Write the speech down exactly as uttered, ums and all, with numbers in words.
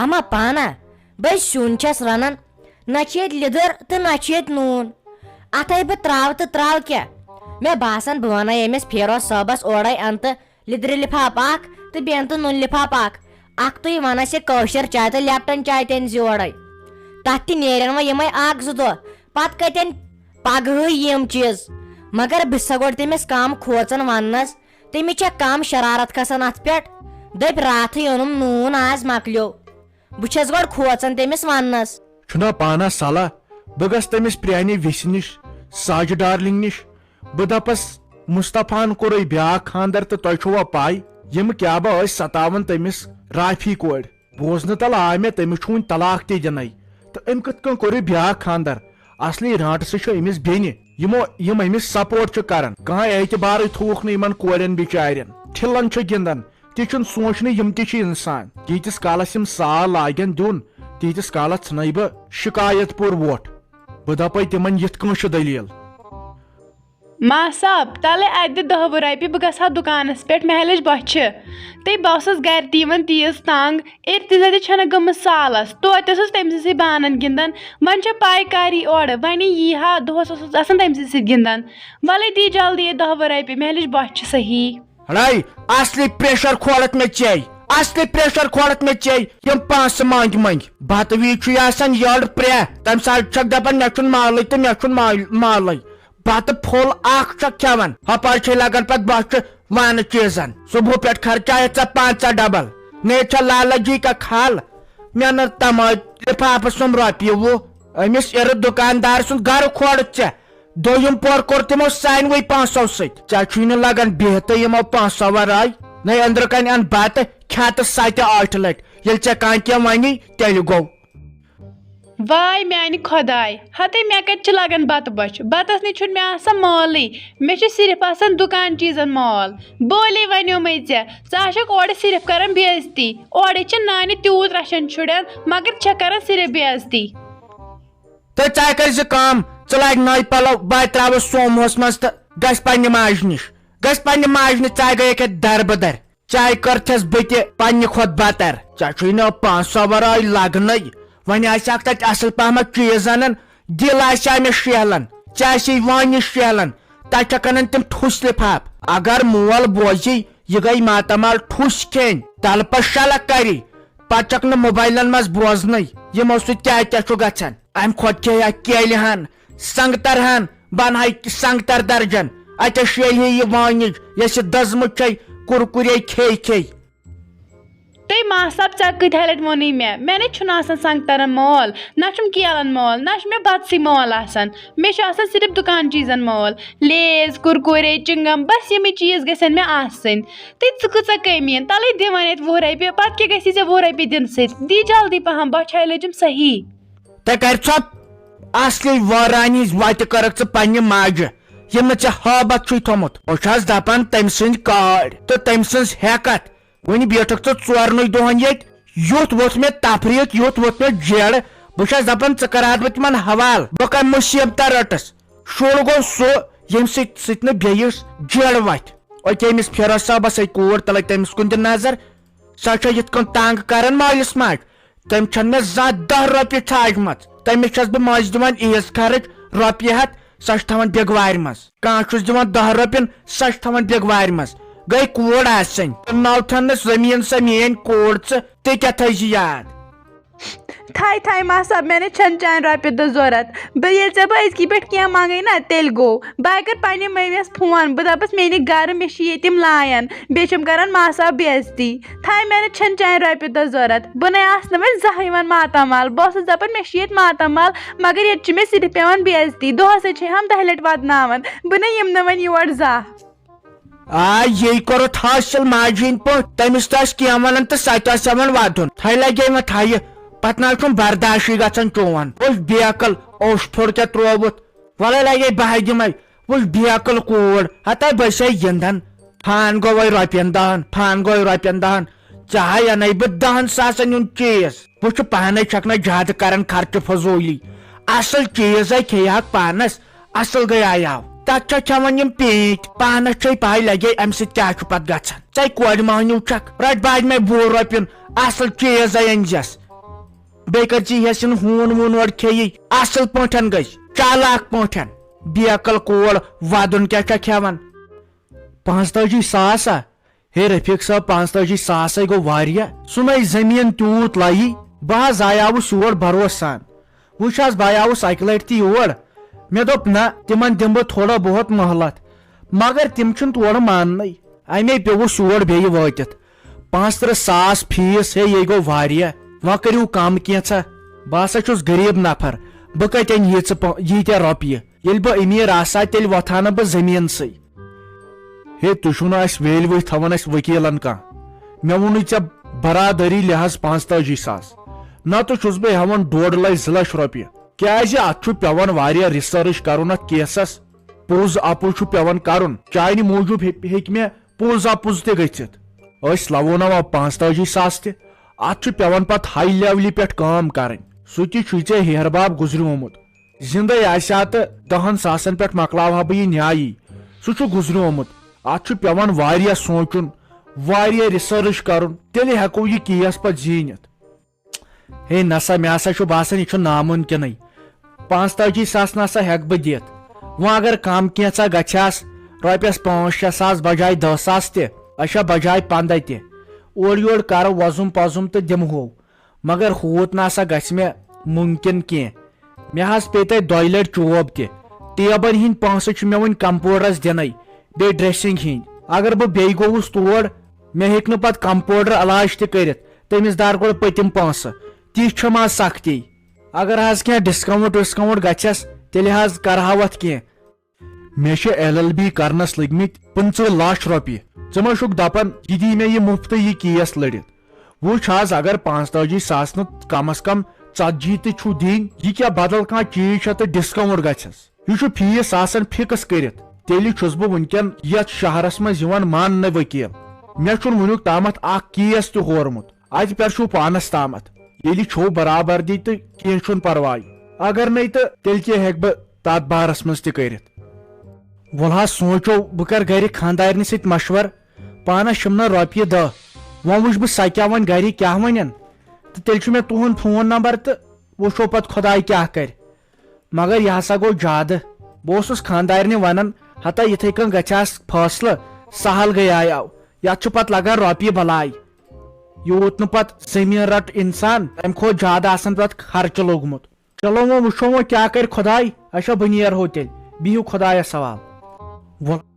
اما پانا، بہٕ سیُن چھَس رَنان، نہ چھِ ییٚتہِ لیٚدٕر تہٕ نہ چھِ ییٚتہِ نوٗن۔ اَتھَے بہٕ ترٛاوٕ تہٕ ترٛاوٕ کیٛاہ؟ مےٚ باسان، بہٕ وَنَے أمِس فیروز صٲبَس اورَے اَنتہٕ لیٚدرِ لِفاف اَکھ تہٕ بیٚیہِ اَنتہٕ نُن لِفاف اَکھ۔ اَکھتُے وَنَس یہِ کٲشِر چاے تہٕ لیپٹن چاے تہِ أنۍ زِ اورَے۔ تَتھ تہِ نیرن وۄنۍ یِمَے اَکھ زٕ دۄہ۔ پَتہٕ کَتٮ۪ن پَگہٕے یِم چیٖز؟ مگر بہٕ چھَسا گۄڈٕ تٔمِس کَم کھوژان وَننَس؟ تٔمِس چھےٚ کَم شرارت کھسان اَتھ پٮ۪ٹھ۔ دٔپۍ راتھٕے اوٚنُم نوٗن، آز مۄکلیو۔ بہٕ چھَس گۄڈٕ کھوژان تٔمِس وَننَس۔ چھُنا پانہ صلاح، بہٕ گژھٕ تٔمِس پرٛانہِ ویسہِ نِش، ساجہِ ڈارلِنگ نِش۔ بہٕ دَپَس، مصطفیٰ ہَن کوٚرُے بیٛاکھ خانٛدر تہٕ تۄہہِ چھُوا پَے، یِم کیٛاہ با ٲسۍ ستاوان تٔمِس رافی کورِ۔ بوزنہٕ تَل آو مےٚ، تٔمِس چھُ وُنہِ طلاق تہِ دِنَے۔ تہٕ أمۍ کِتھ کٔنۍ کوٚرُے بیٛاکھ خانٛدر؟ اصلی رانٛٹہٕ سٕے چھُ أمِس بیٚنہِ۔ یِمو، یِم أمِس سپورٹ چھِ کران۔ کانٛہہ اعتبارٕے تھووُکھ نہٕ یِمن کورٮ۪ن بِچارٮ۪ن۔ ٹھِلن چھُ گِنٛدان۔ تہِ چھُنہٕ سونٛچنٕے، یِم تہِ چھِ اِنسان۔ ییٖتِس کالس یِم سال لاگن دیُن، تیٖتِس کالس ژھٕنَے بہٕ شکایت پوٗر ووٹھ۔ بہٕ دپے تِمن، یِتھ کٔنۍ چھِ دٔلیٖل۔ ما صاحب، تلے اتہِ دِ دہ وُہ رۄپیہِ، بہٕ گژھٕ ہا دُکانس پٮ۪ٹھ، مےٚ ہا لٔج بۄچھِ۔ تہٕ بہٕ ٲسٕس گرِ تہِ یِوان تیٖژ تنگ، ارتزا تہِ چھنہٕ گٔمٕژ سالس، توتہِ ٲسٕس تٔمۍ سٕے سۭتۍ بانن گِنٛدان۔ وۄنۍ چھےٚ پاے کر یی اورٕ، وۄنۍ یی ہا، دۄہس اوسُس آسان تٔمۍ سٕے سۭتۍ گِنٛدان۔ ولے دی جلدی یہِ دہ وُہ رۄپیہِ، مےٚ ہا لٔج بۄچھِ صحیح۔ ہڑاے، اصلی پریشر کھولتھ مےٚ چے، اصلی پریشر کھولتھ مےٚ چے، یِم پونٛسہٕ منٛگۍ منٛگۍ۔ بتہٕ وِزِ چھُ یہِ آسان یٔڑ پرٛہ، تمہِ ساتہٕ چھکھ دپان، مےٚ چھُنہٕ مالٕے تہٕ مےٚ چھُنہٕ مال-، مالٕے۔ بتہٕ پھوٚل اکھ چھکھ کھٮ۪وان، ہۄپٲرۍ چھے لگان پتہٕ بۄچھِ وانہٕ چیٖزن۔ صبحہٕ پٮ۪ٹھ خرچایتھ ژےٚ پنٛژاہ ڈبل، نے چھےٚ لالہ جی کا کھل۔ مےٚ نہٕ تمٲے لفافہٕ سُم رۄپیہِ وُہ، أمِس اِرٕ دُکاندار سُنٛد گرٕ کھولُتھ ژےٚ۔ دوٚیُم پور کوٚر تِمو سانوٕے پونٛسو سۭتۍ۔ ژےٚ چھُے نہٕ لگان بِہتھٕے یِمو پونٛسو ورٲے۔ نے أنٛدرٕ کنہِ اَن بتہٕ، کھےٚ تہٕ سۄ تہِ ٲٹھِ لٹہِ۔ ییٚلہِ ژےٚ کانٛہہ کینٛہہ ونی، تیٚلہِ گوٚو۔ واے میانہِ خۄداے، ہتے مےٚ کتہِ چھِ لگان بتہٕ بۄچھِ؟ بتس نِش چھُنہٕ مےٚ آسان مالٕے، مےٚ چھُ صرف آسان دُکان چیٖزن مال۔ بولے ونیومے ژےٚ، ژٕ آسکھ اورٕ صرف کران بے عزتی۔ اورے چھِ نانہِ تیوٗت رچھان شُرٮ۪ن، مگر چھےٚ کران صرف بے عزتی۔ تہٕ ژٕ کر زِ کٲم، ژٕ لاگ نٔے پلو، بہٕ تراوٕ سوموہس منٛز تہٕ گژھ پننہِ ماجہِ نِش۔ گژھ پننہِ ماجہِ نِش، ژٕ گٔیکھ اتہِ دربٕدر۔ چاے کٔرتھس بہٕ تہِ پننہِ کھۄتہٕ بتر۔ ژےٚ چھُے نہٕ پانٛژھ ساس ورٲے لگنٕے۔ وۄنۍ آسہِ اکھ تتہِ اصل پہمتھ چیٖز انان، دِل آسہِ ہا مےٚ شیہلان، ژےٚ آسی وٲنِج شیہلان، تتہِ چھکھ انان تِم ٹھُسۍ لفاف۔ اگر مول بوزی، یہِ گٔے ماتامال ٹھُسۍ کھیٚنۍ، تلہٕ پتہٕ شلکھ کری، پتہٕ چھکھ نہٕ موبایلن منٛز بوزنٕے یِمو سۭتۍ کیٛاہ کیٛاہ چھُ گژھان۔ امہِ کھۄتہٕ کھیٚیہِ ہا کیلہِ ہن، سنگتر ہن، بنہٕ ہاے سنگتر درجن۔ اتہِ شیلہِ ہے یہِ وٲنِج، یۄس یہِ دٔزمٕژ چھے کُرکُرے کھے کھے۔ تہٕ ما صاحب، ژےٚ کۭتۍ ہا لٹہِ ووٚنُے مےٚ، مےٚ نے چھُنہٕ آسان سنگترن مال، نہ چھُم کیلن مال، نہ چھُ مےٚ بتسٕے مال آسان۔ مےٚ چھُ آسان صرف دُکان چیٖزن مال، لیز، کُرکُرے، چِنگم، بس یِمے چیٖز گژھن مےٚ آسٕنۍ۔ تہٕ ژٕ کۭژاہ کٔمی یِن؟ تَلَے دِ وۄنۍ اَتہِ وُہ رۄپیہِ، پَتہٕ کیٛاہ گژھی ژےٚ وُہ رۄپیہِ دِنہٕ سۭتۍ؟ دی جلدی پَہَم، بۄچھِ ہَے لٔجِم صحیح۔ تہٕ کَرِ ژھۄپ، اَصلی وٲران ہِنٛز وَتہِ کٔرٕکھ ژٕ پنٛنہِ ماجہِ، ییٚمۍ نہٕ ژےٚ ہٲبَتھ چھُے تھوٚمُت۔ بہٕ چھَس دَپان تٔمۍ سٕنٛدۍ کٲڑۍ تہٕ تٔمۍ سٕنٛز ہٮ۪کَتھ۔ وٕنہِ بیٖٹھٕکھ ژٕ ژورنٕے دۄہَن ییٚتہِ۔ یُتھ ووٚتھ مےٚ تفریٖق، یُتھ ووٚتھ مےٚ جیڑٕ۔ بہٕ چھَس دَپان ژٕ کَرٕ ہا بہٕ تِمَن حوالہٕ، بہٕ کَمہِ مُصیٖبتہ رٔٹٕس؟ شُر گوٚو سُہ، ییٚمہِ سۭتۍ، سۭتۍ نہٕ بیٚیِس جیڑٕ وَتھِ۔ أکیٛاہ أمِس فراز صٲبَس سۭتۍ کوٗر، تَلَے تٔمِس کُن تہِ نظر۔ سۄ چھےٚ یِتھ کٔنۍ تنٛگ کران مٲلِس ماجہِ۔ تٔمۍ چھَنہٕ مےٚ زانٛہہ دَہ رۄپیہِ ژھاجمَژ۔ تٔمِس چھَس بہٕ مٔنٛزۍ دِوان عیٖذ خرٕچ رۄپیہِ ہَتھ، سۄ چھِ تھاوان بیٚگوارِ منٛز۔ کانٛہہ چھُس دِوان دَہ رۄپیَن، سۄ چھِ تھاوان بیٚگوارِ منٛز۔ گٔے کوٗر آسٕنۍ۔ ناو تھَنَس زٔمیٖن سۄ میٛٲنۍ کوٗر ژٕ، تہِ کیٛاہ تھٲیزِ یاد۔ تھاے تھاے ماسا، مےٚ نَے چھَنہٕ چانہِ رۄپیہِ دَہ ضوٚرَتھ۔ بہٕ ییٚلہِ ژےٚ بہٕ أزکی پٮ۪ٹھ کینٛہہ منٛگَے نا، تیٚلہِ گوٚو۔ بہٕ ہا کَرٕ پنٛنہِ مٔمِیَس فون، بہٕ دَپَس، مےٚ نہِ گَرٕ، مےٚ چھِ ییٚتِم لایَن، بیٚیہِ چھِم کَران ماسا بے عزتی۔ تھاے، مےٚ نَے چھَنہٕ چانہِ رۄپیہِ دَہ ضوٚرَتھ۔ بہٕ نَے آسہٕ نہٕ وۄنۍ زانٛہہ یِوان ماتامال۔ بہٕ ٲسٕس دَپان، مےٚ چھِ ییٚتہِ ماتامال، مگر ییٚتہِ چھِ مےٚ صرف پٮ۪وان بے عزتی۔ دۄہَس ہے چھِ ہَم دَہہِ لَٹہِ وَدناوان۔ بہٕ نَے یِمہٕ نہٕ وۄنۍ یور زانٛہہ۔ آ، یی کوٚرُتھ حٲصِل ماجہِ ہِنٛدۍ پٲٹھۍ۔ تٔمِس تہِ آسہِ کینٛہہ وَنان تہٕ سۄ تہِ آسہِ ہٮ۪وان وَدُن۔ تھَے لَگے وۄنۍ تھَیہِ، پَتہٕ نہ حظ چھُم برداشٕے گژھان چون۔ وٕچھ بیکٕل، اوٚش پھیوٚر کیٛاہ ترٛووُتھ۔ وَلَے لَگے بَہَے دِمَے۔ وٕچھ بیکٕل کوٗر، ہَتَے بہٕ چھَسَے گِنٛدان۔ فان گوٚوَے رۄپیَن دَہَن، فان گوٚوَے رۄپیَن دَہَن۔ ژےٚ ہَے اَنَے بہٕ دَہَن ساسَن ہُنٛد چیٖز۔ وٕچھ پانَے چھَکھ نہ زیادٕ کَران خرچہٕ فضوٗلی۔ اَصٕل چیٖز ہے کھیٚیہِ ہاکھ پانَس۔ اصل گٔے آیاو۔ تتھ چھا کھٮ۪وان یِم پیٖنتۍ؟ پانس چھے پاے لگے امہِ سۭتۍ کیٛاہ چھُ پتہٕ گژھان۔ ژے کورِ مہنیو چھکھ، رٹھ باج مے وُہ رۄپیُن، اصل چیٖز ہے أنۍ زٮ۪س۔ بیٚیہِ کَتہِ چھِ ہٮ۪س یِن ہوٗن ووٗن اورٕ کھیٚیہِ؟ اَصٕل پٲٹھۍ گژھِ، چالاک پٲٹھۍ۔ بیکل کول وَدُن کیٛاہ چھا کھٮ۪وان؟ پانٛژتٲجی ساس ہا؟ ہے رفیق صٲب، پانٛژتٲجی ساسے گوٚو واریاہ۔ سُہ نَے زٔمیٖن تیوٗت لَیہِ۔ بہٕ حظ آیاوُس یور بھروسہٕ سان۔ وٕچھ حظ، بہٕ آیاوُس اَکہِ لَٹہِ تہِ یور۔ مےٚ دوٚپ، نہ، تِمن دِمہٕ بہٕ تھوڑا بہت مۄہلت، مگر تِم چھِنہٕ تورٕ ماننٕے۔ اَمے پیوٚوُس یور بیٚیہِ وٲتِتھ۔ پانٛژترٕٛہ ساس فیٖس، ہے، یے گوٚو واریاہ۔ وۄنۍ کٔرِو کم کینٛژھا۔ بہٕ ہسا چھُس غریٖب نفر، بہٕ کتہِ اَنہٕ ییٖژٕ پو-، ییٖتیٛاہ رۄپیہِ؟ ییٚلہِ بہٕ أمیٖر آسہٕ ہا، تیٚلہِ وۄتھٕ ہا نہٕ بہٕ زٔمیٖنسٕے۔ ہے، تُہۍ چھِو نہٕ اَسہِ ویلوٕے تھاوان اَسہِ ؤکیٖلَن کانٛہہ۔ مےٚ ووٚنُے ژےٚ برادٔری لحاظ پانٛژتٲجی ساس، نَتہٕ چھُس بہٕ ہٮ۪وان ڈۄڈ لَچھ، زٕ لَچھ رۄپیہِ۔ کیٛازِ اَتھ چھُ پٮ۪وان واریاہ research کَرُن اَتھ کیسَس۔ پوٚز اَپُز چھُ پٮ۪وان کَرُن، چانہِ موٗجوٗب ہیٚکہِ، ہیٚکہِ مےٚ پوٚز اَپُز تہِ گٔژھِتھ۔ أسۍ لَوو نہ وۄنۍ پانٛژتٲجی ساس تہِ، اَتھ چھُ پٮ۪وان پَتہٕ high levelہِ پٮ۪ٹھ کٲم کَرٕنۍ۔ سُہ تہِ چھُے ژےٚ ہیہَر باب گُزریومُت۔ زِندَے آسہِ ہا تہٕ دَہَن ساسَن پٮ۪ٹھ مۄکلاوہا بہٕ یہِ نیایی۔ سُہ چھُ گُزریومُت۔ اَتھ چھُ پٮ۪وان واریاہ سونٛچُن، واریاہ research کَرُن، تیٚلہِ ہٮ۪کو یہِ کیس پَتہٕ زیٖنِتھ۔ ہے نسا، مےٚ ہسا چھُ باسان، یہِ چھُ نامُمکِنٕے۔ پانٛژتٲجی ساس نسا ہٮ۪کہٕ بہٕ دِتھ۔ وۄنۍ اگر کم کینٛژھا گژھِ ہس، رۄپیس پانٛژھ شےٚ ساس بجاے دہ ساس تہِ، اچھا، بجاے پنٛداہ تہِ، اورٕ یورٕ کرٕ وۄزُم پۄزُم تہٕ دِمہو۔ مگر ہوٗت نہ سا گژھِ مےٚ مُمکِن کینٛہہ۔ مےٚ حظ پیٚیہِ تۄہہِ دۄیہِ لٹہِ چوب تہِ۔ ٹیبن ہٕنٛدۍ پونٛسہٕ چھِ مےٚ وُنہِ کمپوڈرس دِنَے، بیٚیہِ dressing ہٕنٛدۍ۔ اگر بہٕ بیٚیہِ گوٚوُس تور، مےٚ ہیٚکہِ نہٕ پتہٕ کمپوڈر علاج تہِ کٔرِتھ، تٔمِس در گۄڈٕ پٔتِم پونٛسہٕ۔ تِژھ چھےٚ ما سختی؟ اگر حظ کینٛہہ discount وِسکاونٹ گژھٮ۪س، تیٚلہِ حظ کرہاو اتھ کینٛہہ۔ مےٚ چھِ ایل ایل بی کرنس لٔگۍ مٕتۍ پٕنٛژٕہ لچھ رۄپیہِ۔ ژٕ ما چھُکھ دپان، یہِ دی مےٚ یہِ مُفتٕے یہِ کیس لٔڑِتھ؟ وٕچھ حظ، اگر پانٛژتٲجی ساس نہٕ کم از کم ژتجی تہِ چھُو دِنۍ، یہِ کیٛاہ بدل کانٛہہ چیٖز چھا تہٕ discount گژھٮ۪س؟ یہِ چھُ فیس آسان fix کٔرِتھ۔ تیٚلہِ چھُس بہٕ وٕنکٮ۪ن یتھ شہرس منٛز یِوان ماننہٕ ؤکیٖل۔ مےٚ چھُنہٕ وٕنیُک تامتھ اکھ کیس تہِ ہورمُت۔ اتہِ پٮ۪ٹھ چھُو پانس تامتھ۔ ییٚلہِ چھو برابردی تہٕ کینٛہہ چھُنہٕ پرواے، اگر نے تہٕ تیٚلہِ کیٛاہ ہٮ۪کہٕ بہٕ تتھ بارس منٛز تہِ کٔرِتھ؟ وۄلہٕ حظ سونٛچو، بہٕ کرٕ گرِ خانٛدارنہِ سۭتۍ مشورٕ۔ پانس چھِم نہ رۄپیہِ دہ، وۄنۍ وٕچھ بہٕ سۄ کیٛاہ وَنہِ گرِکۍ کیٛاہ وَنن، تہٕ تیٚلہِ چھُ مےٚ تُہُنٛد فون نمبر تہٕ وٕچھو پتہٕ خۄداے کیٛاہ کرِ۔ مگر یہِ ہسا گوٚو زیادٕ۔ بہٕ اوسُس خانٛدارنہِ ونان، ہتا یِتھے کٔنۍ گژھِ ہس فٲصلہٕ، سہل گٔیاو، یتھ چھُ پتہٕ لگان رۄپیہِ بلاے۔ یوٗت نہٕ پتہٕ زٔمیٖن رٹ انسان، تمہِ کھۄتہٕ زیادٕ آسان پتہٕ خرچہٕ لوٚگمُت۔ چلو وۄنۍ وٕچھو وۄنۍ کیٛاہ کرِ خۄداے۔ اچھا، بہٕ نیرہو تیٚلہِ، بِہِو خۄدایس حوال۔ وۄل-،